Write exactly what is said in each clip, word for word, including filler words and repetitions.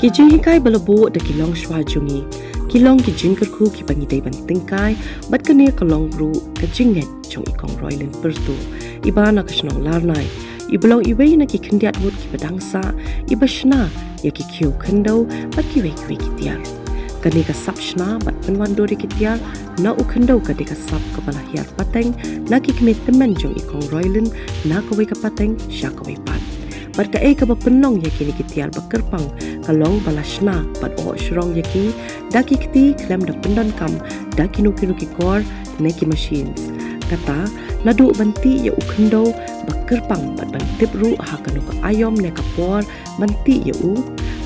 Ki jinghikai ba la buh da ki longshuwa jong ngi ki long ki jingkyrkhu kiba ngi dei ban tyngkai, bad kane ka long ruh ka jingngeit jong i Kong Roylin Pyrtuh, iba na ka shnong Larnai, iba long iwei na ki khyndiat ngut kiba dang sah, iba shna ïa ki khiew khyndew bad kiwei kiwei ki tiar. Kane ka sap shna bad pynwandur ïa ki tiar na u khyndew ka dei ka sap kaba la hiar pateng na ki kmie tymmen jong i Kong Roylin na kawei ka pateng sha kawei pat. Bad kaei kaba pynlong ïa kine ki tiar ba kyrpang ka long ba la shna bad oh shrong ïa ki da ki kti khlem da pyndonkam da kino kino ki kor ne ki machines. Kata, naduh ban tih ïa u khyndew ba kyrpang bad ban tip ruh ha kano ka aiom ne ka por ban tih ïa u,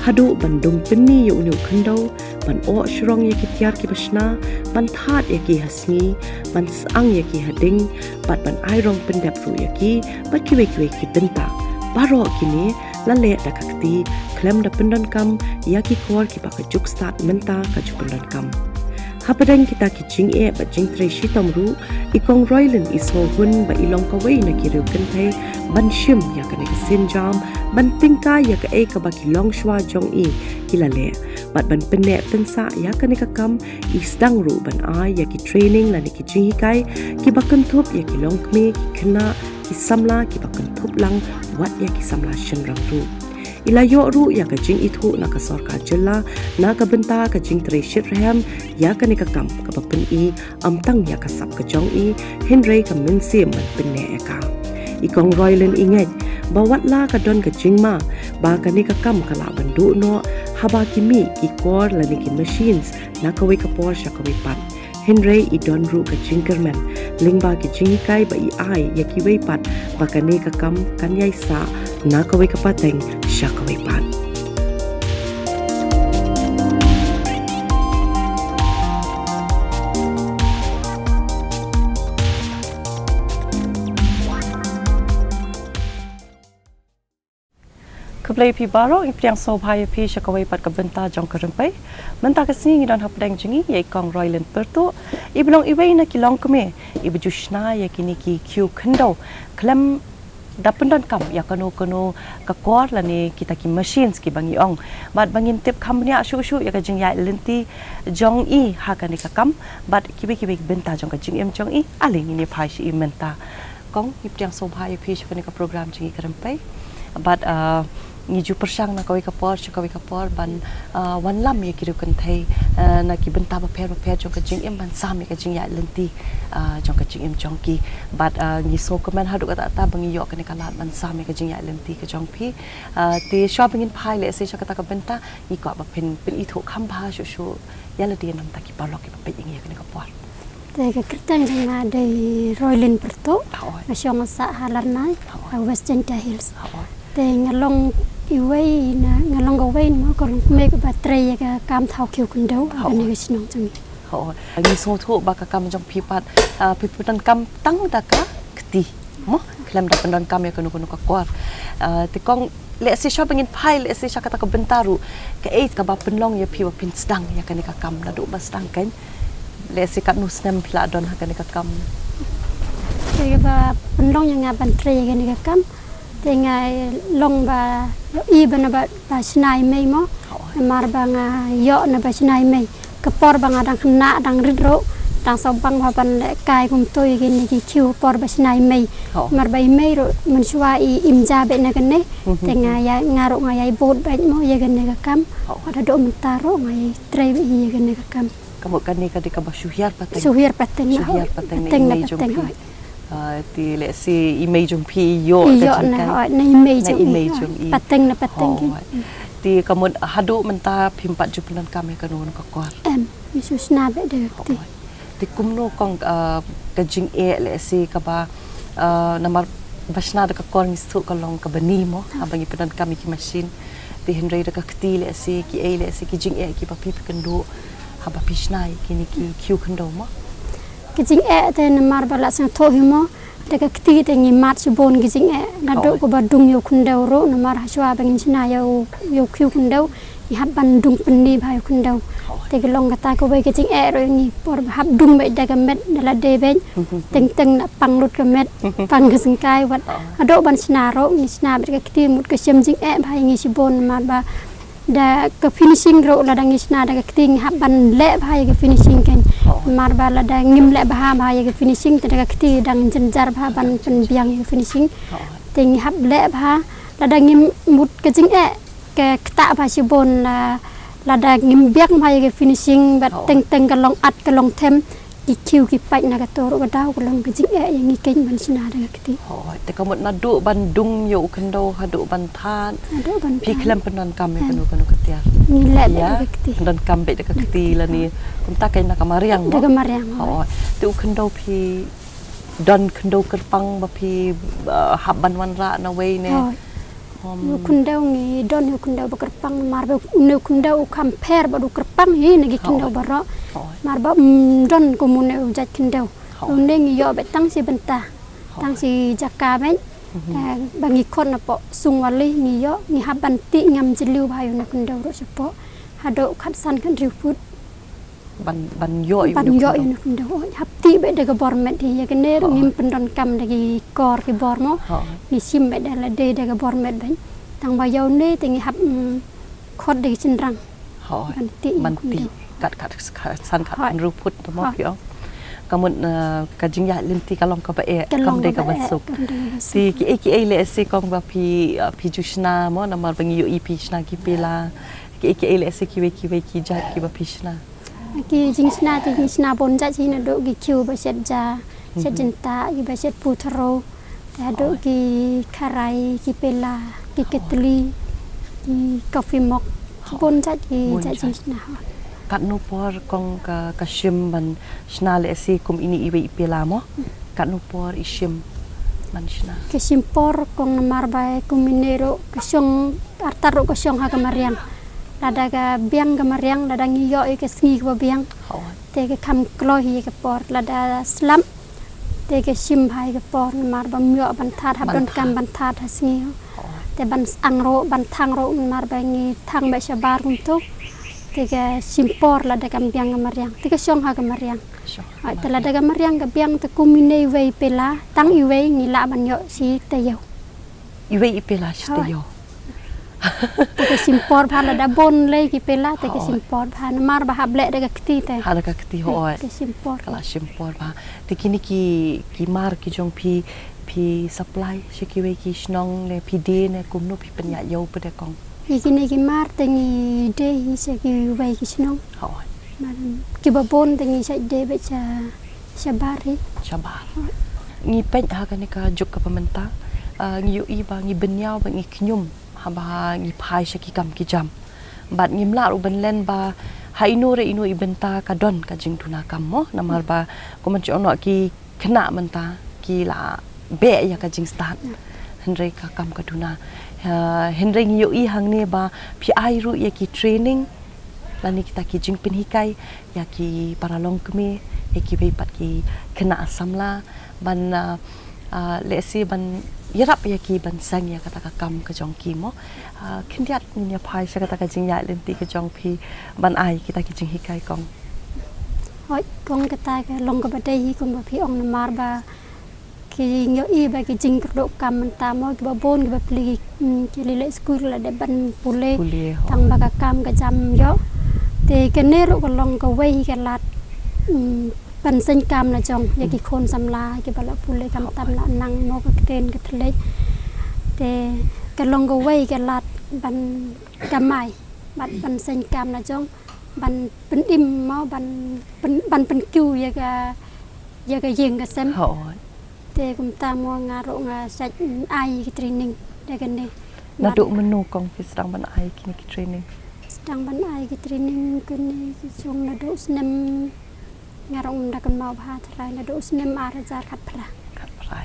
haduh ban dung pynni ïa une u khyndew, ban oh shrong ïa ki tiar kiba shna, ban thad ïa ki ha sngi, ban syang ïa ki ha ding, bad ban ai rong pyndep ruh ïa ki, bad kiwei kiwei ki bynta. Baroh kine la leh da ka kti khlem da pyndonkam ïa ki kor kiba ka juk stad mynta ka ju pyndonkam. Hapdeng kita ki jingeh bad jingtrei shitom ruh, i Kong Roylin i sngewhun ba i long kawei na ki riew kynthei ban shim ïa kane ka sienjam, ban tyngkai ïa kaei kaba ki longshuwa jong i ki la leh, bad ban pynneh pynsah ïa kane ka kam, i sdang ruh ban ai ïa ki training lane ki jinghikai kiba kynthup ïa ki longkmie, ki khynnah, ki samla kiba kynthup lang, wat ïa ki samla shynrang ruh. I la ïoh ruh ïa ka jingithuh na ka sorkar jylla na ka bynta ka jingtrei shitrhem ïa kane ka kam kaba pyni ym tang ïa ka sap ka jong i, hynrei ka mynsiem ban pynneh ïa ka. I Kong Roylin i ngeit ba wat la ka don ka jingma ba kane ka kam ka lah ban duh noh haba ki mih ki kor lane ki machines na kawei ka por sha kawei pat, hynrei i don ruh ka jingkyrmen lyngba ki jinghikai ba i ai ïa kiwei pat ba kane ka kam kan ïai sah na kawei ka pateng sha kawei pat. Khublei phi baroh, ngi pdiang sngewbha ïa phi sha kawei pat ka bynta jong ka Rympei. Mynta ka sngi ngi don hapdeng jong ngi ïa i Kong Roylin Pyrtuh, iba long iwei na ki longkmie iba ju shna ïa kine ki khiew khyndew khlem da pyndonkam ïa kano kano ka kor lane kita ki machines kiba ngi ong. Bad ba ngin tip kham bniah shuh shuh ïa ka jingïaid lynti jong i ha kane ka kam bad kiwei kiwei ki bynta jong ka jingim jong i, ale ngin ïa phai sha i mynta. Kong, ngi pdiang sngewbha ïa phi sha kane ka program jong ngi ka Rympei. Bad, ah, ngi ju pyrshang na kawei ka por sha kawei ka por ban, ah, wanlam ïa ki riew kynthei, ah, na ki bynta bapher bapher jong ka jingim ban sam ïa ka jingïaid lynti, ah, jong ka jingim jong ki. Bad, ah, ngi sngewkmen haduh katta katta ba ngi ïoh kane ka lad ban sam ïa ka jingïaid lynti ka jong phi. Ah, te shuwa ba ngin phai lehse sha kata ka bynta, ngi kwah ba phin pynithuh kham bha shuh shuh ïa lade namar ki paralok kiba peit ïa ngi ha kane ka por. Te ka kyrteng jong nga dei Roylin Pyrtuh. Hooid. Nga shong sah ha Larnai, hooid, ha West Jaintia Hills. Hooid. Te nga long iwei na, nga long kawei na ka longkmie kaba trei ïa ka kam thaw khiew khyndew ha kane ka shnong jong ngi. Hooid. Ngi sngewthuh ba ka kam jong phi pat, ah, phi pyndonkam tang da ka kti, mo, khlem da pyndonkam ïa kano kano ka kor. Ah, te Kong, lehse shuwa ba ngin phai lehse sha kata ka bynta ruh, kaei kaba pynlong ïa phi ba phin sdang ïa kane ka kam naduh ba sdang keiñ? Lehse katno snem phi la don ha kane ka kam? Kaei kaba pynlong ïa nga ban trei ïa kane ka kam, te nga long ba ïohi ba naba, ba shna i mei mo. Hooid. Namar ba nga ïoh naba shna i mei. Ka por ba nga dang khynnah dang rit ruh, dang sngewbang bha ban lehkai kumto ïa kine ki khiew por ba shna i mei. Hooid. Namar ba i mei ruh mynshuwa i im ja beit na kane. Mhm. Te nga ïa, nga ruh nga ïai bud beit mo ïa kane ka kam. Hooid. Bad haduh mynta ruh nga ïai trei beit ïa kane ka kam. Ka mut kane ka dei kaba shu hiar pateng. Shu hiar pateng, shu hiar pateng na i mei jong phi. Hooid. Ah, te lehse i mei jong phi i ïoh, i ïoh na, hooid, na i mei jong i, hooid, pateng na pateng ki. Hooid. Te ka mut haduh mynta phim pat ju pyndonkam ïa kano kano ka kor? Em, ngi shu shna beit da ka kti. Hooid. Te kumno Kong, ah, ka jingeh lehse kaba, ah, namar ba shna da ka kor ngi sngewthuh ka long kaba ni mo, hooid, haba ngi pyndonkam ïa ki machine. Te hynrei da ka kti lehse kiei lehse ki jingeh kiba phi phi kynduh haba phi shna ïa kine ki khiew khyndew mo? Ki jingeh te namar ba la sngewthuh hi mo, da ka kti te ngi mad shibun ki jingeh, naduh, hooid, kaba dung ïa u khyndew ruh, namar hashwa ba ngin shna ïa u, ïa u khiew khyndew, ngi hap ban dung pynni bha ïa u khyndew. Hooid. Te ka long kata kawei ka jingeh ruh ïa ngi, por ba hap dung beit da ka met, da lade beit, mhm, teng teng la pang lut ka met, mhm, pang ka syngkai, wat, hooid, haduh ban shna ruh, ngi shna beit ka kti mut ka shem jingeh bha ïa ngi shibun namar ba Da ka finishing ruh lada ngi shna da ka kti ngi hap ban leh bha ïa ka finishing kein. Namar ba lada ngim leh bha bha ïa ka finishing te da ka kti dang jynjar bha ban pynbiang ïa ka finishing. Te ngi hap leh bha lada ngim mut ka jingeh ka ktah bha shibun la lada ngim biang bha ïa ka finishing bad teng teng ka long at ka long them. Ki khiew ki pait na kato ruh ka daw ka long ka jingeh ïa ngi kein ban shna da ka kti. Hooid, te ka mut naduh ban dung ïa u khyndew haduh ban thad. Haduh ban thad. Phi khlem pyndonkam ïa kano kano ka tiar. Ngi leh beit da ka kti. Pyndonkam beit da ka kti lane kumta kein na ka mariang mo. Da ka mariang. Hooid. Te u khyndew phi don khyndew kyrpang ba phi hap ban wanrah na wei ne. Hooid. Ïa u khyndew ngi don ïa u khyndew ba kyrpang namar ba une u khyndew u kham pher bad u kyrpang hi na ki khyndew baroh. Namar ba don kum une u jait khyndew. Une ngi ïoh beit tang shi bynta tang shi jaka beit. Ba ngi khot na poh sung wali ngi ïoh ngi hap ban tih ngam jylliew bha ïa une u khyndew ruh shapoh haduh khatsan khathynriew phut. Ban ban ïoh ïa une u khyndew. Hap tih beit da ka bor met hi ïa kane ruh ngim pyndonkam da ki kor ki bor mo. Ngi shim beit da lade da ka bor met beit. Tang ba ïa une te ngi hap khot da ki shynrang. Ban tih ïa une u khyndew. Kat kat khatsan khathynriew phut te mo phi ong. Ka mut ka jingïaid lynti ka long kaba eh kam dei kaba suk. Te kiei kiei lehse kong ba phi phi ju shna mo namar ba ngi ïohi phi shna ki pela. Kiei kiei lehse kiwei kiwei ki jait kiba phi shna. Ki jingshna te jingshna bun jait hi naduh ki khiew ba shet ja shet jyntah kiba shet putharo. Te haduh ki kharai ki pela ki ketli ki coffee mug. Bun jait ki jait jingshna. Katno por kong ka ka shim ban shna lehse kum ine iwei i pela mo. Katno por i shim ban shna. Ka shim por kong namar ba kum ine ruh ka shong artat ruh ka shong ha ka mariang. Lada ka biang ka mariang lada ngi ïoh ïa ka sngi kaba biang. Te ka kham kloi hi ïa ka por lada slap. Te ka shim bha ïa ka por namar bam ïoh ban thad hap donkam ban thad ha sngi. Te ban sang ruh ban thang ruh namar ba ngi thang beit shabar kumto. Te ka shim por lada kam biang ka mariang te ka shong ha ka mariang. Te lada ka mariang ka biang te kum ine iwei pela tang iwei ngi lah ban ïoh shi taïew. Iwei i pela shi taïew. Te ka shim por bha lada bun lei ki pela te ka shim por bha namar ba hap leh da ka kti te. Ha da ka kti hooid. Ka shim por. Ka la shim por bha. Te kine ki ki mar ki jong phi phi supply sha kiwei ki shnong ne phi die ne kumno phi pynïaid ïa u pat de kong. Ïa kine ki mar te ngi die hi sha kiwei ki shnong. Hooid. Kiba bun te ngi shait die beit sha shabar hi. Shabar. Ngi peit ha kane ka juk kaba mynta ngi ïohi ba ngi bynñiaw ba ngi khñium haba ngi phai sha ki kam ki jam. Bad ngim lah ruh ban len ba ha ino re ino i bynta ka don ka jingduna kam mo namar ba kumba ngi ong noh ki khynnah mynta ki la beh ïa ka jingstad. Hynrei ka kam ka duna. Hynrei ngi ïohi hangne ba phi ai ruh ïa ki training lane kita ki jingpynhikai ïa ki para longkmie ïa kiwei pat ki khynnah samla ban lehse ban ïarap ïa ki ban seng ïa kata ka kam ka jong ki mo. Khyndiat ngin ïa phai sha kata ka jingïaid lynti ka jong phi ban ai kita ki jinghikai kong. Hooid kong kata ka long kaba dei hi kumba phi ong namar ba ki ïohi ba ki jingkyrduh kam mynta mo kiba bun kiba plie ki leit skul la dep ban pule. Tang ba ka kam ka jam ïoh. Te kane ruh ka long kawei hi ka lad ban seng kam la jong ïa ki khun samla kiba la pule kam tam la nang mo ka ktien ka thylliej. Te ka long kawei ka lad ban kamai bad ban seng kam la jong ban pynim mo ban ban pynkiew ïa ka ïa ka ïing ka sem. Te kumta mo nga ruh nga shait ai ki training da kane. Naduh mynno kong phi sdang ban ai kine ki training? Sdang ban ai ki training kane ki jong naduh snem nga ruh ngam da kynmaw bha trai naduh snem ar hajar khatphra. Khatphra.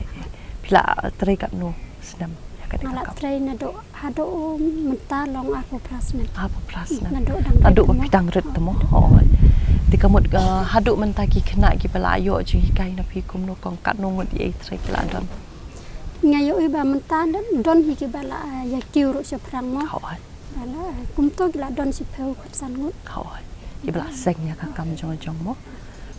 Phi la trei katno snem ïa kane ka kam? Nga la trei naduh haduh mynta long arphew phra snem. Arphew phra snem. Naduh ba phi dang rit te mo. Hooid. Te ka mut haduh mynta ki khynnah kiba la ïoh jinghikai na phi kumno kong katno ngut ïa i trei ki la don? Nga ïohi ba mynta don hi kiba la ïa kiew ruh shaphrang mo. Hooid. Ba la kumto ki la don shiphew khatsan ngut. Hooid. Kiba la seng ïa ka kam jong jong mo.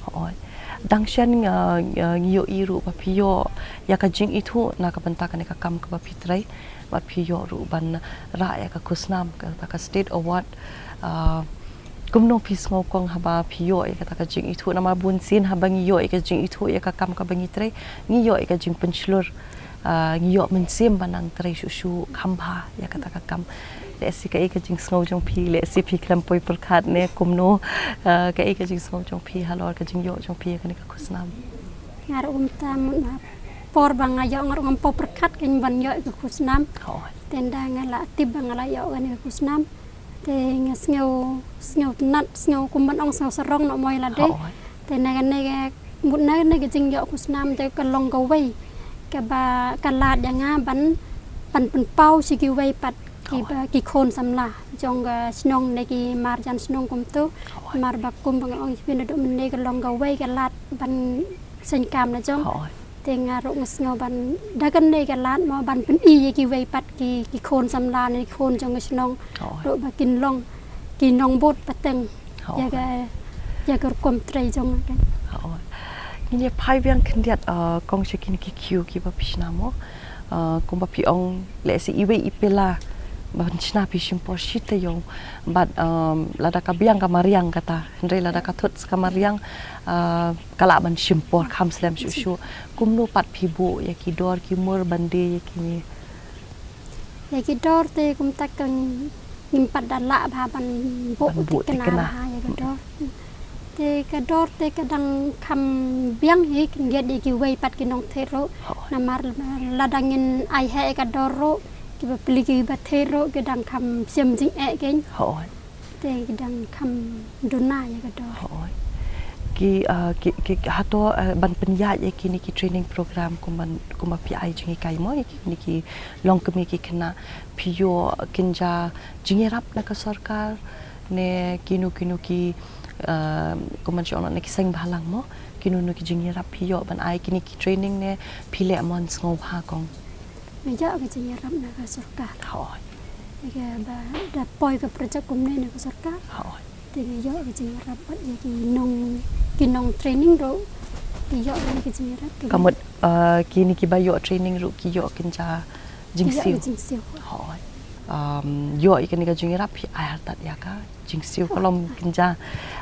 Hooid. Dang shen nga, nga ngi ïohi ruh ba phi ïoh ïa ka jingithuh na ka bynta kane ka kam kaba phi trei, bad phi ïoh ruh ban rah ïa ka khusnam, kata ka state award. Ah, kumno phi sngew kong haba phi ïoh ïa kata ka jingithuh? Namar bun sien haba ngi ïoh ïa ka jingithuh ïa ka kam kaba ngi trei, ngi ïoh ïa ka jingpynshlur, ah, ngi ïoh mynsiem ban nang trei shuh shuh kham bha ïa kata ka kam. Lehse kaei ka jingsngew jong phi, lehse phi khlem poi pyrkhat ne kumno, ah, kaei ka jingsngew jong phi halor ka jingïoh jong phi ïa kane ka khusnam? Nga ruh kumta, mut ha por ba nga ïoh nga ruh ngam poi pyrkhat kein ban ïoh ïa ka khusnam. Hooid. Te ynda nga la tip ba nga la ïoh kane ka khusnam, te nga sngew, sngew tynnat, sngew kum ban ong sngew sarong noh mo ïa lade. Hooid. Te na kane ka, mut na kane ka jingïoh khusnam te ka long kawei kaba ka lad ïa nga ban, ban pynpaw sha kiwei pat kiba, ki khun samla jong ka shnong ne ki marjan shnong kumto. Hooid. Namar ba kum ba nga ong ïa phi naduh mynne ka long kawei ka lad ban seng kam la jong. Hooid. Te nga ruh nga sngew ban da kane ka lad mo ban pyni ïa kiwei pat ki, ki khun samla ne ki khun jong ka shnong. Hooid. Ruh ba kin long ki nongbud pateng. Hooid. Ïa ka, ïa ka rukom trei jong nga. Hooid. Ngin ïa phai biang khyndiat, ah, kong sha kine ki khiew kiba phi shna mo. Ah, kumba phi ong lehse iwei i pela ban shna phi shim por shi taïew. Bad, um, lada ka biang ka mariang kata, hynrei lada ka thut sa ka mariang, ah, ka lah ban shim por kham slem shuh shuh. Kumno pat phi buh ïa ki dor ki mur ban die ïa kine? Ïa ki dor te kumta ka ngim pat da lah bha ban buh, ban buh thikna, thikna bha ïa ka dor. Te ka dor te ka dang kham biang hi, khyndiat ïa kiwei pat ki nongthied ruh. Hooid. Namar lada ngin ai heh ïa ka dor ruh, kiba pli kiba thied ruh ki dang kham shem jingeh kein. Hooid. Te ki dang kham duna ïa ka dor. Hooid. Ki, ah, ki, ki, hato, ah, ban pynïaid ïa kine ki training program kumban, kumba phi ai jinghikai mo ïa kine ki longkmie ki khynnah, phi ïoh kynja jingïarap na ka sorkar ne kino kino ki, ah, kumban shu ong na ki seng bhalang mo, kino kino ki jingïarap phi ïoh ban ai kine ki training ne phi leh mon sngewbha kong? Nga ïoh ka jingïarap na ka sorkar. Hooid. Ïa kaba da poi ka project kumne na ka sorkar. Hooid. Te nga ïoh ka jingïarap bad ïa ki nong, ki nong training ruh ki ïoh ka jingïarap. Ka mut, ah, kine kiba ïoh training ruh ki ïoh kynja jingsiew. Ki ïoh ka jingsiew. Hooid. Um, ïoh ïa kane ka jingïarap phi ai artat ïa ka jingsiew, ka long kynja,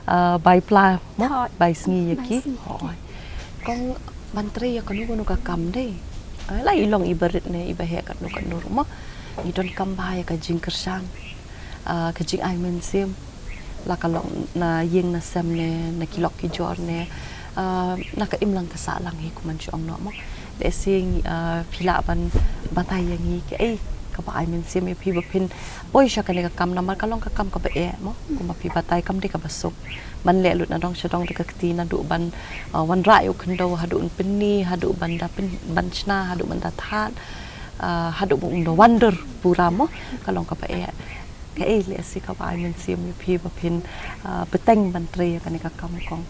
ah, bai pla mo, hooid, bai sngi ïa ki. Bai sngi. Hooid. Kong, ban trei ïa kano kano ka kam dei, ah, la i long iba rit ne iba heh katno katno ruh mo, i donkam bha ïa ka jingkyrshan, ah, ka jingai mynsiem, la ka long na ïing na sem ne na ki lok ki jor ne, ah, na ka imlang ka sahlang hi kumban shu ong noh mo. Lehse, ah, phi lah ban batai ïa ngi kaei kaba ai mynsiem ïa phi ba phin poi sha kane ka kam, namar ka long ka kam kaba eh mo, kumba phi batai, kam dei kaba suk ban leh lut na dong sha dong da ka kti, naduh ban, ah, wanrah ïa u khyndew haduh un pynni, haduh ban da pyn, ban shna, haduh ban da thad, ah, haduh ban da wan dur pura mo, ka long kaba eh. Kaei lehse kaba ai mynsiem ïa phi ba phin, ah, bteng ban trei ïa kane ka kam kong?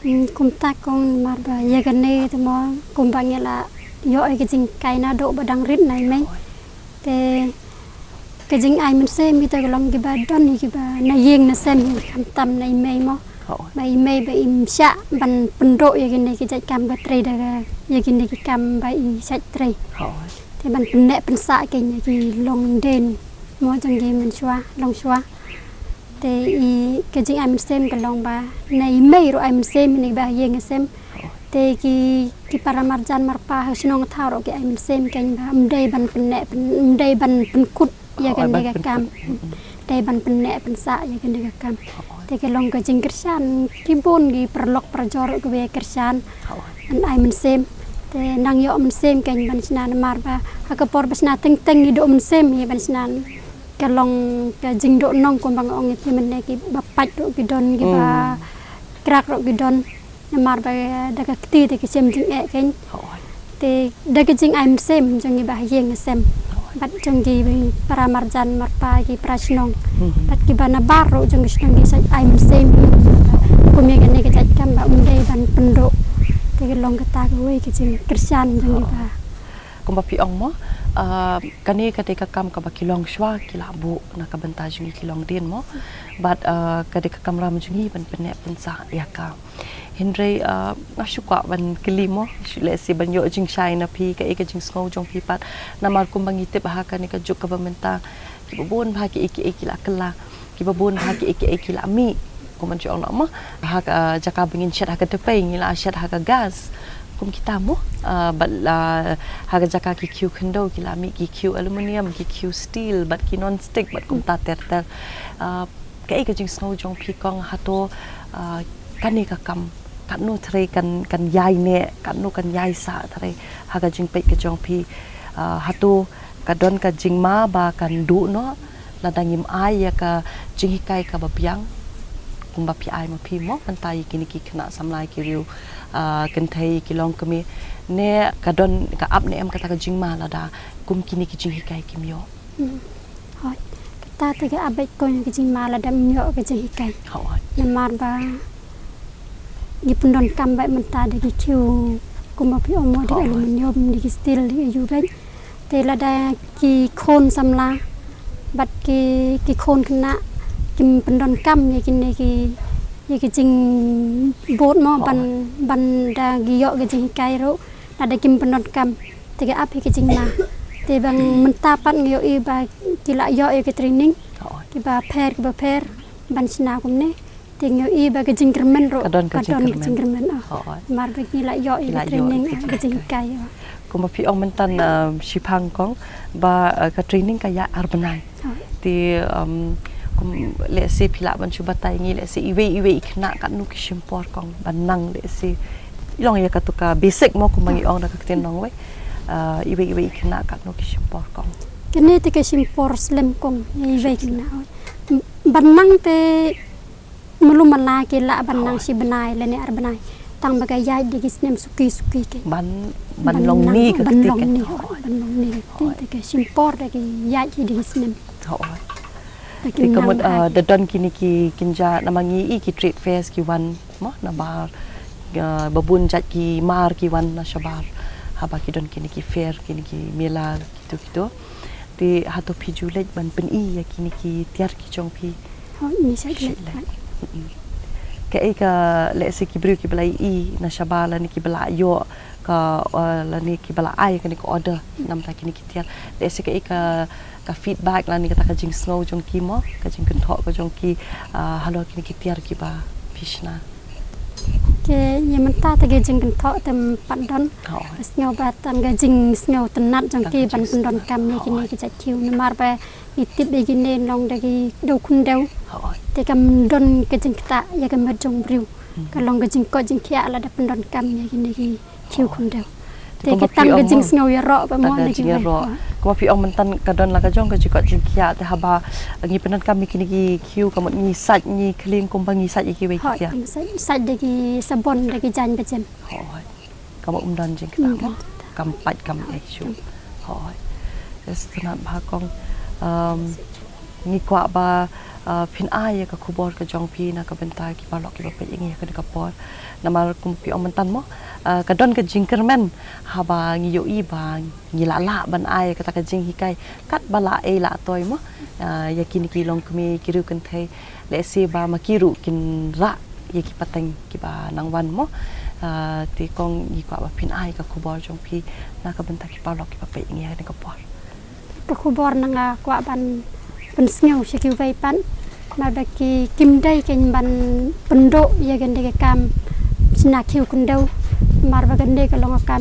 Hmm, kumta kong, namar ba ïa kane te mo kumba ngi la ïoh ïa ka jinghikai naduh ba dang rit na i mei. Te ka jingai mynsiem hi te ka long kiba don hi kiba na ïing na sem hi, khamtam na i mei mo. Hooid. Ba i mei ba im shah ban pynduh ïa kine ki jait kam ba trei da ka, ïa kine ki kam ba i shait trei. Hooid. Te ban pynneh pynsah kein ïa ki longdien mo jong ki mynshuwa, longshuwa. Te i ka jingai mynsiem ka long ba na i mei ruh ai mynsiem ïa kine kiba ha ïing ha sem. Te ki, ki para marjan marpa ha shnong thaw ruh ki ai mynsiem kein ba ym dei ban pynneh, pyn, ym dei ban pynkut ïa kane ka kam. Dei ban pynneh pynsah ïa kane ka kam. Te ka long ka jingkyrshan, ki bun ki paralok parajor ruh kiba kyrshan ban ai mynsiem. Te nang ïoh mynsiem kein ban shna, namar ba ha ka por ba shna teng teng ngi duh mynsiem hi ban shna. Ka long ka jingduh nong kumba nga ong ïa phi mynne, kiba pait ruh ki don, kiba krak ruh ki don. Namar ba da ka kti te ki shem jingeh kein. Hooid. Te da ka jingai mynsiem jong ngi ba ha ïing ha sem. Hooid. Bad jong ki para marjan marpa, ki para shnong. Hmm. Bad kiba na bar ruh jong ki shnong ki shait ai mynsiem. Kum ïa kane ka jait kam ba ym dei ban pynduh. Te ka long kata kawei ka jingkyrshan jong ngi ba. Kumba phi ong mo, Ah, kane ka dei ka kam kaba ki longshuwa ki la buh na ka bynta jong ngi ki longdien mo. Bad, ah, ka dei ka kamram jong ngi ban pynneh pynsah ïa ka. Hynrei, ah, nga shu kwah ban kylli mo, shu lehse ban ïoh jingshai na phi, kaei ka jingsngew jong phi pat. Namar kumba ngi tip ha kane ka juk kaba mynta, kiba bun bha kiei kiei ki la kylla, kiba bun bha kiei kiei ki la mih. Kum ban shu ong noh mo, ha ka jaka ba ngin shet ha ka dpei, ngi la shet ha ka gas. Kum kita mo, ah, bad la ha ka jaka ki khiew khyndew ki la mih ki khiew aluminium, ki khiew steel, bad ki non-stick, bad kumta ter ter. Ah, kaei ka jingsngew jong phi kong, hato, ah, kane ka kam katno threi kan, kan ïai neh, katno kan ïai sah threi ha ka jingpeit ka jong phi? Ah, hato ka don ka jingma ba kan duh noh lada ngim ai ïa ka jinghikai kaba biang kumba phi ai ma phi mo mynta ïa kine ki khynnah samla, ki riew, ah, kynthei, ki longkmie, ne ka don, ka ap ne em kata ka jingma lada kum kine ki jinghikai kim ïoh? Hmm. Hooid. Kata te ka ap beit kong ïa ka jingma lada ym ïoh ka jinghikai. Hooid. Namar ba ngi pyndonkam beit mynta da ki khiew kumba phi ong mo, da ki aluminium, da ki steel, da ki ayu beit. Te lada ki khun samla bad ki, ki khun khynnah kim pyndonkam ïa kine ki, ïa ki jingbud mo, ban, ban da ki ïoh ka jinghikai ruh, lada kim pyndonkam, te ka ap ïa ka jingma. Te ba mynta pat ngi ïohi ba ki la ïoh ïa ka training kiba pher kiba pher ban shna kumne. Te ngi ïohi ba ka jingkyrmen ruh ka don ka jingkyrmen. Hooid. Mar ba ki la ïoh ïa ka training, ka jinghikai. Kumba phi ong mynta, um, shiphang kong ba, uh, ka training ka ïaid ar bnai. Hooid. Te, um, kum lehse phi lah ban shu batai ngi, lehse iwei iwei i khynnah katno ki shim por kong ban nang, lehse long ïa kato ka basic mo kumba ngi ong da ka ktien nongwei. Uh, iwei iwei i khynnah katno ki shim por kong? Kane te ka shim por slem kong, iwei i khynnah. Ban nang te mlum mala ki lah ban nang shi bnai lane ar bnai. Tang ba ka ïaid da ki snem suki suki ki. Ban, ban long ni ka kti, ban long ni ka kti te ka shim por da ki ïaid da ki snem. Hooid. Te ka mut, ah, da don kine ki kynja, namar ngi i ki trade fairs ki wan mo, nabar, ah, ba bun jait ki mar ki wan na shabar haba ki don kine ki fair, kine ki mela, kito kito. Te hato phi ju leit ban pyni ïa kine ki tiar ki jong phi? Hooid, ngi ju leit. Kaei ka, lehse ki briew kiba la ïohi na shabar lane kiba la ïoh ka, uh, lane kiba la ai kane ka order namar kine ki tiar, lehse kaei ka, ka feedback lane kata ka jingsngew jong ki mo, ka jingkynthoh ka jong ki, uh, halor kine ki tiar kiba phi shna? Te ïa mynta te ka jingkynthoh te ym pat don. Hooid. Sngew ba tang ka jingsngewtynnat jong ki ban pyndonkam ïa kine ki jait khiew, namar ba ngi tip ba kine long da ki dew khyndew. Hooid. Te kam don ka jingktah ïa ka met jong briew. Hmm. Ka long ka jingkoit jingkhiah lada pyndonkam ïa kine ki khiew khyndew. Te ka tang ka jingsngew ïaroh ba mo, tang ka jingïaroh. Kumba phi ong mynta ka don la ka jong ka jingkoit jingkhiah, te haba ngi pyndonkam ïa kine ki khiew, ka mut ngi sait, ngi khlieng kumba ngi sait ïa kiwei ki tiar? Hooid, ngi sait, sait da ki sabon, da ki jaiñ ba jem. Hooid. Ka mut ym don jingktah mo, kam pait kam eh shuh. Hooid. Te sngewtynnat bha kong. Um, ngi kwah ba, uh, phin ai ïa ka khubor ka jong phi na ka bynta ki paralok kiba peit ïa ngi ha kane ka por. Namar kumba phi ong mynta mo, uh, ka don ka jingkyrmen haba ngi ïohi ba ngi la lah ban ai kata ka jinghikai katba la ei la toi mo, uh, ïa kine ki longkmie, ki riew kynthei, lehse ba ma ki ruh kin rah ïa ki pateng kiba nang wan mo. Uh, te kong ngi kwah ba phin ai ka khubor jong phi na ka bynta ki paralok kiba peit ïa ngi ha kane ka por. Ka khubor nga kwah ban pynsngew sha kiwei pat, namar ba ki, kim dei kein ban pynduh ïa kane ka kam shna khiew khyndew. Namar ba kane ka long ka kam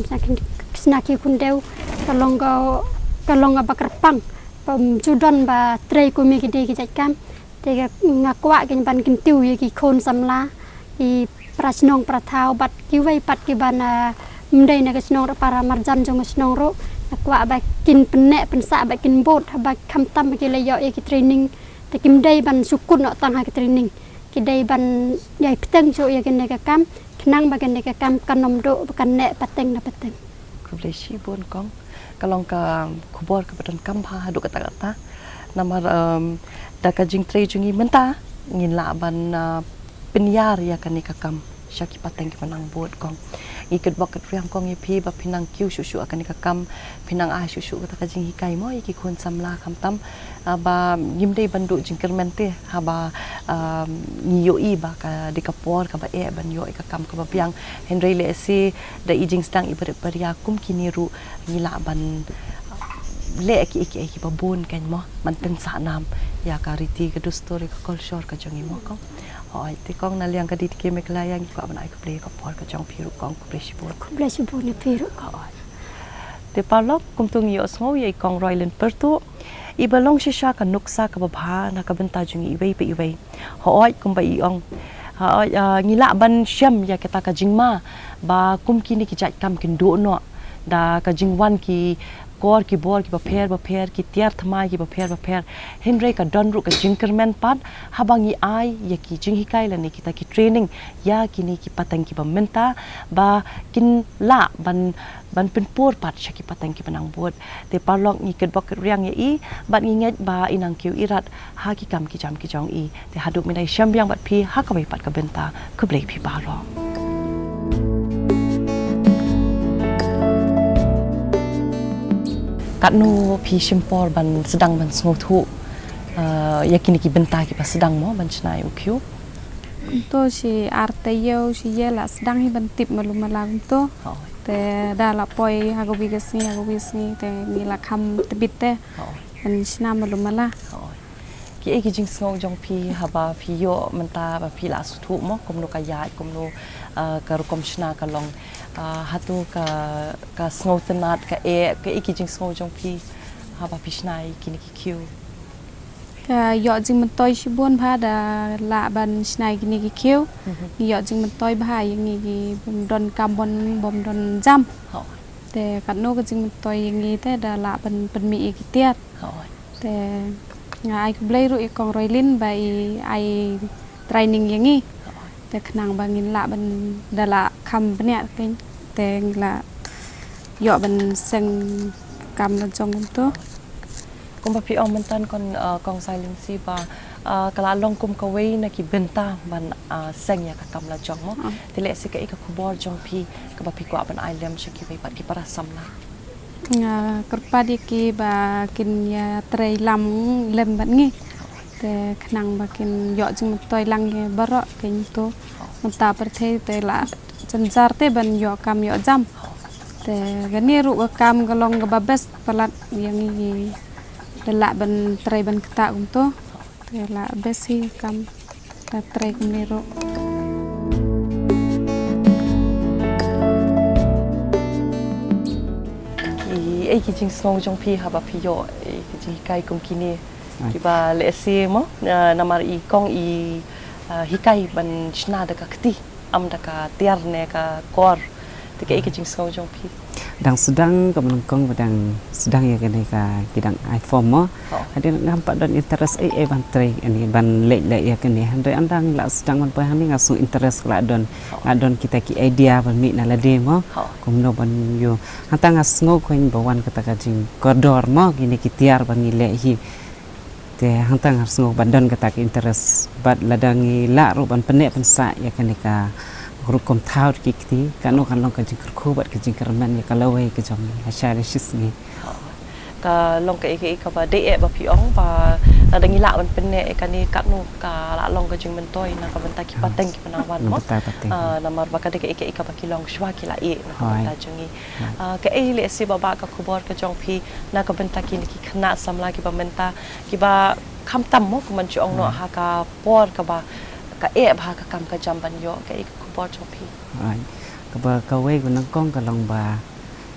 shna khiew khyndew, ka long ka, ka long kaba kyrpang, ba ym ju don ba trei kum ïa ki dei ki jait kam. Te nga kwah kein ban kyntiew ïa ki khun samla, ki para shnong para thaw bad kiwei pat kiba na, ym dei na ka shnong ruh, para marjan jong ka shnong ruh, nga kwah ba kin pynneh pynsah, ba kin bud, haba khamtam ba ki la ïoh ïa ki training, te kim dei ban shu kut noh tang ha ki training, ki dei ban ïai bteng shuh ïa kane ka kam, khnang ba kane ka kam kan ym duh, ba kan neh pateng na pateng. Khublei shibun kong. Ka long ka khubor kaba donkam bha haduh katta katta. Namar, um, da ka jingtrei jong ngi mynta ngin lah ban, uh, pynïar ïa kane ka kam sha ki pateng kiba nang bud kong. Ngi kitbok kitrwiang kong ïa phi ba phi nang kiew shuh shuh ha kane ka kam, phi nang ai shuh shuh kata ka jinghikai mo ïa ki khun samla khamtam. Ah, ba ngim dei ban duh jingkyrmen te haba, ah, ngi ïohi ba ka dei ka por kaba eh ban ïoh ïa ka kam kaba biang. Hynrei lehse da i jingsdang i barit baria kum kine ruh ngi lah ban leh kiei kiei kiba bun kein mo, ban pynsah nam ïa ka riti ka dustur ïa ka kolshor ka jong ngi mo kong. Hooid, te kong na liang ka D T K Meghalaya ngi kwah ban ai khublei ïa ka por ka jong phi ruh kong, khublei shibun. Khublei shibun ïa phi ruh kong. Hooid. Te paralok, kumto ngi ïohsngew ïa i Kong Roylin Pyrtuh iba long shisha ka nuksa kaba bha na ka bynta jong ngi iwei pa iwei. Hooid, kumba i ong. Hooid, ah, ngi lah ban shem ïa kata ka jingma ba kum kine ki jait kam kin duh noh da ka jingwan ki kor ki bor kiba pher bapher, ki tiar thymmai kiba pher bapher. Hynrei ka don ruh ka jingkyrmen pat haba ngi ai ïa ki jinghikai lane kita ki training ïa kine ki pateng kiba mynta ba kin lah ban, ban pynpur pat sha ki pateng kiba nang bud. Te paralok, ngi kitbok kitrwiang ïa i bad ngi ngeit ba i nang kiew i rat ha ki kam ki jam ki jong i. Te haduh mynta ngi shem biang bad phi ha kawei pat ka bynta. Khublei phi baroh. Katno phi shim por ban sdang ban sngewthuh, eh, ïa kine ki bynta kiba sdang mo ban shna ïa u khiew? To shi ar taïew shi ïa la sdang hi ban tip malu mala kumto. Hooid. Te da la poi ha kawi ka sngi ha kawi ka sngi te ngi la kham tbit te. Hooid. Ban shna malu mala. Hooid. Kiei ki jingsngew jong phi haba phi ïoh mynta ba phi la sngewthuh mo kumno ka ïaid, kumno, ah, ka rukom shna ka long, ah, hato ka, ka sngewtynnat ka eh, kiei ki jingsngew jong phi haba phi shna ïa kine ki khiew? Ka ïoh jingmyntoi shibun bha da lah ban shna ïa kine ki khiew. Mhm. Ngi ïoh jingmyntoi bha ïa ngi ki bym don kam bym, bym don jam. Hooid. Te katno ka jingmyntoi ïa ngi te da lah ban pynmih ïa ki tiar. Hooid. Te nga ai khublei ruh ïa Kong Roylin ba i ai training ïa ngi. Te khnang ba ngin lah ban da lah kham bniah kein. Te ngi lah ïoh ban seng kam la jong kumto. Kumba phi ong mynta kong, uh, Kong Sailinsi ba, uh, ka la long kum kawei na ki bynta ban, uh, seng ïa ka kam la jong mo. Ah. Te lehse kaei ka khubor jong phi kaba phi kwah ban ai lem sha kiwei pat ki para samla? Nga kyrpad ïa ki ba kin ïa trei lam lem bad ngi. Te khnang ba kin ïoh jingmyntoi lang ïa baroh kein to. Mynta pyrthei te la jynjar te ban ïoh kam ïoh jam. Te kane ruh ka kam ka long kaba best palat ïa ngi, ngi da lah ban trei ban ktah kumto. Te la best hi ka kam. Ka trei kumne ruh. Ki, eh, ki jingsngew jong phi haba phi ïoh, eh, ki jinghikai kum kine. Ai. Kiba lehse mo, eh, namar i kong i, eh, hikai ban shna da ka kti, ym da ka tiar ne ka kor. Te kaei ki jingsngew jong phi? Dang sdang, kaba nyngkong ba dang sdang ïa kane ka, ki dang ai form mo. Hooid. Hadien ngam pat don interest ei ei ban trei ïa kane, ban leh leh ïa kane. Hynrei ynda nga la sdang ban poi hangne nga sngew interest ka la don. Hooid. Nga don kita ki idea ban mih na lade mo. Hooid. Kumno ban ïoh. Hangta nga sngew khublei ba wan kata ka jingkordor mo, kine ki tiar ba ngi leh hi. Te hangta nga sngew ban don kata ka interest. Bad lada ngi lah ruh ban pynneh pynsah ïa kane ka rukom thaw ki kti, kano kan long ka jingkyrkhu bad ka jingkyrmen ïa ka lawei ka jong ngi lashai lashisngi. Ka long kaei kaei kaba dei eh ba phi ong ba lada ngi lah ban pynneh ïa kane, kano ka la long ka jingmyntoi na ka bynta ki pateng kiba nang wan mo. Na bynta pateng. Ah, namar ba ka dei kaei kaei kaba ki long shuwa ki la ïeh na ka bynta jong ngi. Hooid. Ah, kaei lehse ba, ba ka khubor ka jong phi na ka bynta kine ki khynnah samla kiba mynta, kiba khamtam mo kumban shu ong noh ha ka por kaba ka eh bha ka kam ka jam ban ïoh, kaei ka khubor jong phi? Hooid. Kaba kawei ka nyngkong ka long ba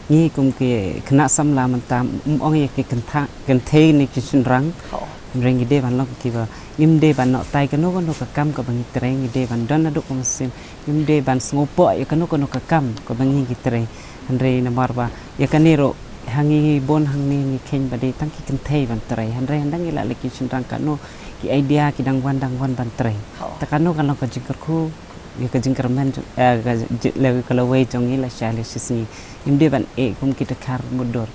ngi kum ki khynnah samla mynta, ym ong ïa ki kyntha-, kynthei ne ki shynrang. Hooid. Hynrei ngi dei ban long kiba, ngim dei ban noh tai kano kano ka kam kaba ngi trei, ngi dei ban don naduh ka mynsiem, ngim dei ban sngewpoh ïa kano kano ka kam kaba ngi ngi trei. Hynrei namar ba ïa kane ruh ha ngi bun hangne ngi kheiñ ba dei tang ki kynthei ban trei. Hynrei ynda ngi lah leh ki shynrang kano ki idea ki dang wan dang wan ban trei. Hooid. Te kano ka long ka jingkyrkhu ïa ka jingkyrmen jong, eh, ka ji-, la, ka lawei jong ngi lashai lashisngi. Ngim dei ban eh kum ki dkhar mutdur.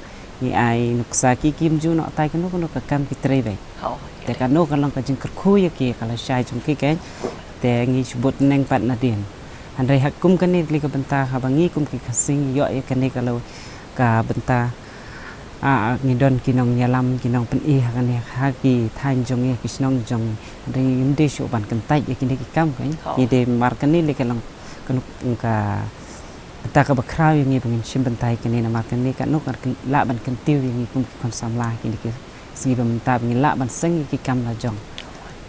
Ngi ai nuksa ki kim ju noh tai kano kano ka kam ki trei beit. Hooid. Te kano ka long ka jingkyrkhu ïa ki ka lashai jong ki kein. Te ngi shu bud neng pat nadien. Hynrei ha kum kane ka bynta haba ngi kum ki Khasi ngi ïoh ïa kane ka la ka bynta, ah, ngi don ki nongïalam, ki nongpyni ha kane ha ki thaiñ jong ngi, ki shnong jong ngi. Hynrei ngim dei shuh ban kyntait ïa kine ki kam, kan? Ngi dei, mar kane lei ka long ka nuk ka bynta kaba khraw ïa ngi ba ngin shim bynta ïa kine, namar kane ka nuk kan lah ban kyntiew ïa ngi kum ki khun samla ha kine ki sngi ba mynta ba ngin lah ban seng ïa ki kam la jong.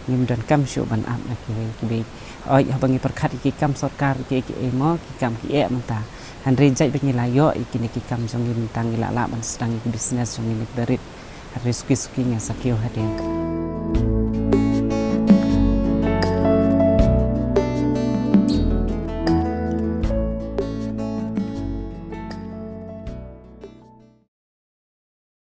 Ngim donkam shuh ban ap na kiwei ki bei. Hooid, haba ngi pyrkhat ïa ki kam sorkar ki, ki ei mo, ki kam ki eh mynta. Hynrei jait ba ngi la ïoh ïa kine ki kam jong ngi mynta ngi la lah ban sdang ïa ki business jong ngi na ki barit. Hynrei suki suki ngi sa kiew hadien.